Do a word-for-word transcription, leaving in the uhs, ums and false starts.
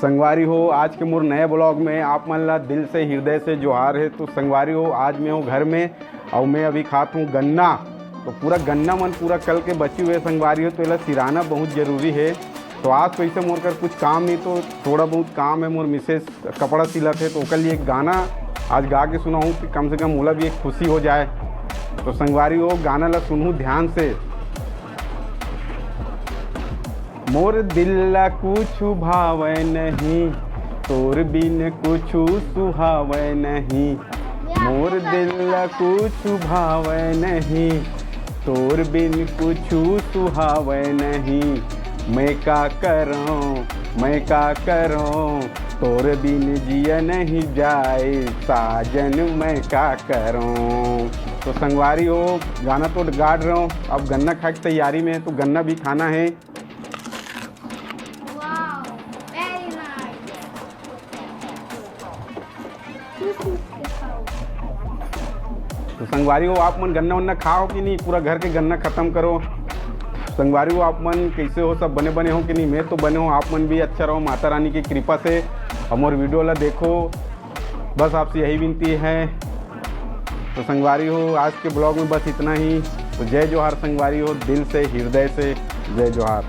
संगवारी हो, आज के मोर नए ब्लॉग में आप मन ला दिल से, हृदय से जोहार है। तो संगवारी हो, आज मैं हूँ घर में और मैं अभी खात हूँ गन्ना। तो पूरा गन्ना मन पूरा कल के बची हुए संगवारी हो, तो एला सिराना बहुत जरूरी है। तो आज तो ऐसे मोर कर कुछ काम नहीं, तो थोड़ा बहुत काम है, मोर मिसेस कपड़ा सिलत है, तो ओकर लिए एक गाना आज गा के सुनाऊँ कि कम से कम ओला भी एक खुशी हो जाए। तो संगवारी हो, गाना ला सुनहू ध्यान से। मोर दिल ला कुछु भावै नहीं, तोर बिन कुछु सुहावै नहीं। मोर दिल ला कुछु भावै नहीं, तोर बिन कुछु सुहावै नहीं। मैं का करूँ, मैं का करूँ, तोर बिन जिया नहीं जाए, साजन मैं का करूँ। तो संगवारी हो, गाना तो गा रहे हो, अब गन्ना खाए की तैयारी में, तो गन्ना भी खाना है। Wow, very nice। तो संगवारी हो, आप मन गन्ना वन्ना खाओ कि नहीं, पूरा घर के गन्ना खत्म करो। संगवारी हो, आप मन कैसे हो, सब बने बने हो कि नहीं? मैं तो बने हूँ, आप मन भी अच्छा रहो माता रानी की कृपा से। हमर वीडियो ला देखो, बस आपसे यही विनती है। तो संगवारी हो, आज के ब्लॉग में बस इतना ही। तो जय जोहार संगवारी हो, दिल से, हृदय से जय जोहार।